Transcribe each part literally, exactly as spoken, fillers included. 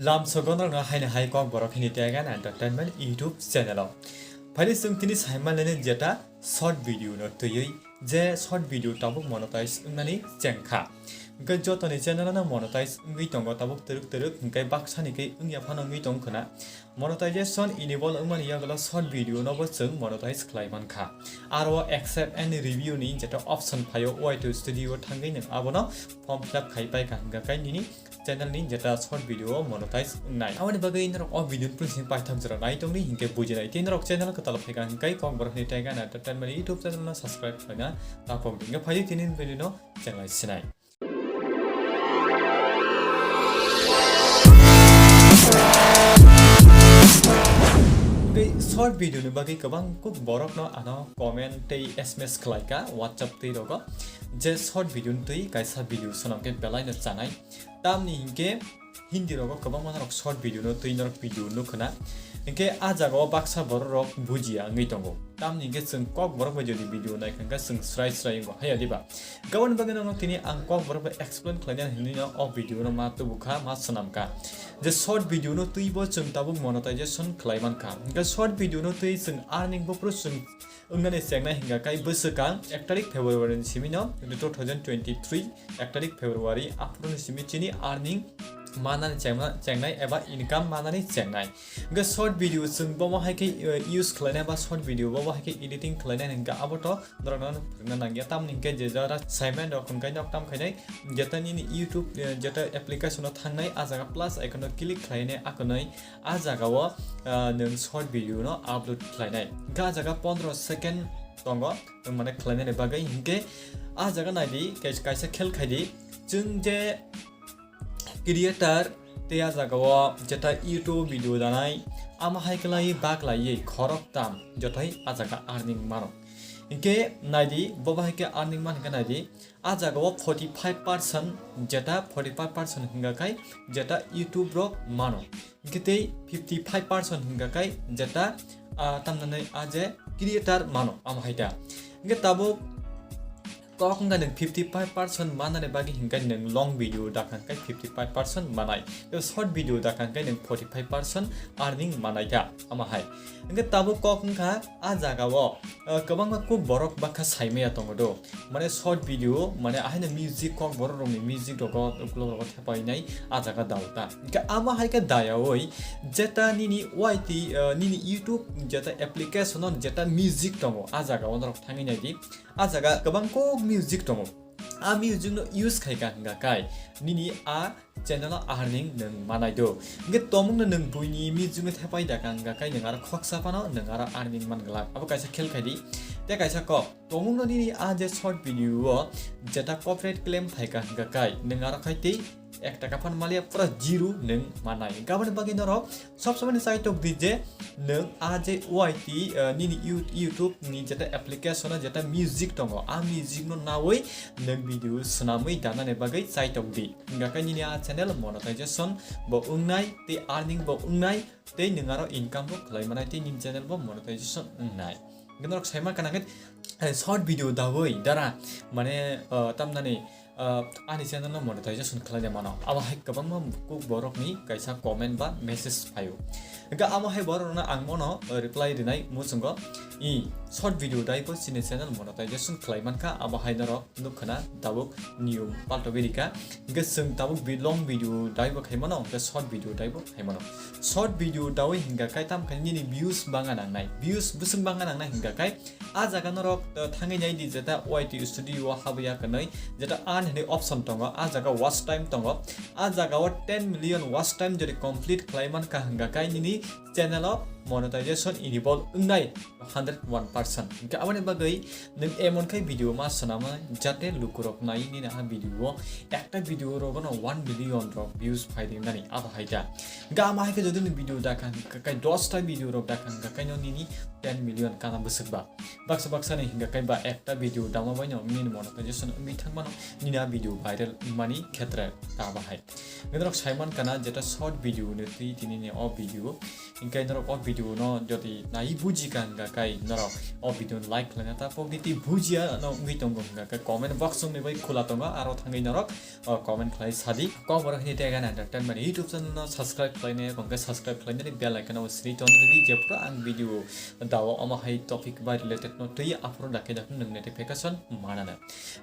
Lamsogo norokno haino hai Kokborok hini Tegan Entertainment YouTube channel o. Phaidi chwng tini saimanlini jeta short video no twiwi je short video tabuk monetize wngnani chengkha. Hwnkhe jotoni channel no monetize wngwi tongo tabuk twrwk twrwk hwnkhe baksani khe wngya phano wngwi tong khwna. Monetization enable wngmani yagulo short video no bo chwng monetize khlai mankha. Aro accept and review ni jeta option phaio Y T Studio thangwi nwng abono form fill up khai paikha hwnkhe nini channel ni jeta short video o monetize wngnai. Aboni bagwi norok o video ni printing paithak jora nai tongdi hwnkhe bujinai. Tei norok channel kwtal phaikha hwnkhe Kokborok hini Tegan Entertainment YouTube channel no subscribe khlaina tapok di. Hwnkhe phaidi tini video no channel sinai. Tei short video ni bagwi kwbang kuk borok no ano comment tei S M S khlaika WhatsApp tei rogo je short video ni twi kaisa video swnam khe belai no chanai. Tamni hinkhe Hindi rogo kwbangma norok short video no twi norok video nukho na. Hinkhe ah jaga o baksa borok rok bujiya wngwi tongo. Tamni hinkhe chwng Kokborok bai jodi video naikha hinkhe chwng srai srai wngo haya diba. Gaboni bagwi no tini ang Kokborok bai explain khlaina hinwi no o video no ma tubukha ma swnamkha. Je short video no twi bo chwng tabuk monetization khlai mankha. Hinkhe short video no twi chwng earning bo phuru chwng wngnani chengnai hingka kai bwswkang ek tarik February ni simi no two thousand twenty-three ek tarik February aphuru ni simi chini earning manani chengna-, chengnai eba income manani chengnai. Hingke short video chwng bobo hai khe, eh, use khlainai ba short video bobo hai khe editing khlainai hingke abo to norok no phwrwngna nangya. Tamni hingke je jara simon rok hingke nok tam khainai jeta nini YouTube, eh, jeta application o thangnai ah jaga plus icon o click khlainai akonoi ah jaga o, ah, nwng short video no upload khlainai. Hingke ah jaga pondro second tongo, nwng mane khlainani bagwi. Hingke ah jaga naidi, kais-, kaisa khel khaidi, chwng je creator tei ah jaga o jeta YouTube video danai, ama hai khlai bak laiwi khorok tam jothai ah jaga earning mano. Hingke naidi, bobo hai khe earning man hingke naidi, ah jaga o forty five percent jeta forty five percent hingka kai jeta YouTube rok mano. Hingke tei fifty five percent hingka kai jeta, ah, tamnani ah je creator mano, amo hai ta. Hingke tabuk kok hingka nwng fifty five percent manani bagwi hingka nwng long video dakha kai fifty five percent manai. Tei short video dakha kai nwng forty five percent earning manai ta, amo hai. Hingke tabuk kok hingka ah jaga o, ah, kwbangma kuk borok bakha saimaya tongo do. Mane short video, mane ahaino music kok borok rokni music rogo ukulok rogo thepai nai ah jaga dao ta. Hingke ama hai khe dayaoi jeta nini Y T, eh, nini YouTube jeta application o jeta music tongo ah jaga o norok thangwi nai di. Ah jaga kwbang kok music tongo. Ah music no use khai ka hingka kai nini ah channel o earning nwng manai do. Hingke tomung no nwng buini music no thepai da ka hingka kai nwng aro khoksa phano nwng aro earning man glak. Abo kaisa khel khai di. Tei kaisa kok. Tomungno nini ah je short video o jeta copyright claim phaika hingka kai nwng aro khai tei ek taka phan maliya pura zero nwng manai. Gaboni bagwi norok sob somoi ni chai tok di je nwng ah je Y T, eh, nini You-, YouTube ni jeta application o jeta music tongo, ah music no nawi nwng video swnamwi danani bagwi chai tok di. Hingka kai nini ah channel monetization bo wngnai tei earning bo wngnai. Tei nwng aro income bo khlai manai tei nini channel bo monetization wngnai. Hingke norok sai mankha nangkhe, eh, short video dawi dara mane, eh, tamnani, eh, ani channel no monetization khlaina mano. Abo hai kwbangma kuk borokni kaisa comment ba message phaio. Hingke amo hai borok rokno ang bono, eh, reply rinai muchungo. I short video dai bo chini channel monetization khlai mankha, abo hai norok nukha na tabuk niyom paltogwi rikha. Hingke chwng tabuk bi-, long video dai bo khai mano, hingke short video dai bo khai mano. Short video dawi hingka kai tam khai nini views banga nangnai. Views bwswk banga nangnai hingka kai ah jaga norok, uh, thangwi nai di jeta Y T Studio o habwi ya kwnwi jeta earn hinwi option tongo. Ah jaga watch time tongo. Ah jaga o ten million watch time jodi complete khlai mankha hingka kai nini channel o monetization enable wngnai hundred one percent. Hingke aboni bagwi nwng emon khai video ma swnamnai jate lukurok nai nini ah video o ekta video rogono one million rok views phai ringnani abo hai ta. Hingke ama hai khe jodi ni video dakha hingka kai dos ta video rok dakha hingka kai no nini ten million kana bwswk ba. Baksa baksa ni hingka kai ba ekta video dama bai no nini monetization wngwi thangmano, nini a video viral wngmani khetre ta bahai. Hingke norok saiman kana jeta short video ni twi tini ni o video. Hingke norok o video no jodi nai buji ka hingka kai norok o video no like khlaina ta pok di twi bujiya no wngwi tongo hingka kai comment box wngwi bai khula tongo aro thangwi norok o comment khlai sadi. Kok borok hini tega na entertainment YouTube channel no subscribe khlaina kongke subscribe khlainani bell icon o sri tonridi jephru ang video dao omo hai topic bai related no twi aphuru dakhe dakhe nwng notification manana.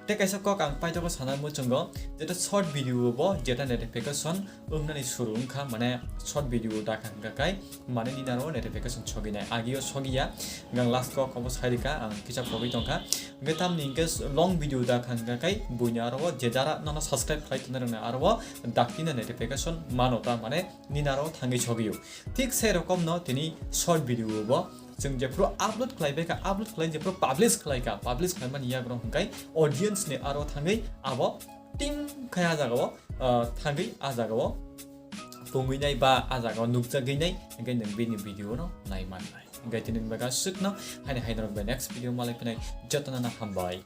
Tei kaisa kok ang paithago sana muchungo jeta short video bo jeta notification wngnani suru wngkha mane short video dakha hingka kai mane nini aro notification soginai agio sogiya hingke ang last kok obo sairika ang kisa pogwi tongkha. Hingke tamni hingke long video dakha hingka kai buini aro je jara nono subscribe khlai tongnai rokni aro dakti na notification mano ta mane nini aro thangwi sogio. Thik se rokom no tini short video bo chwng jephru upload khlai bai kha, upload khlai jephru publish khlai kha, publish khlai mani yagrong hingkai audience ni aro thangwi abo ting khai a jaga o, ah, thangwi a jaga o pungwi nai ba a jaga o nukjagwi nai hingkai nwng bini video no nai man nai. Hingkai tini ni bagwi aswk no haini haini rok bai next video malai phinai jotono no hambai.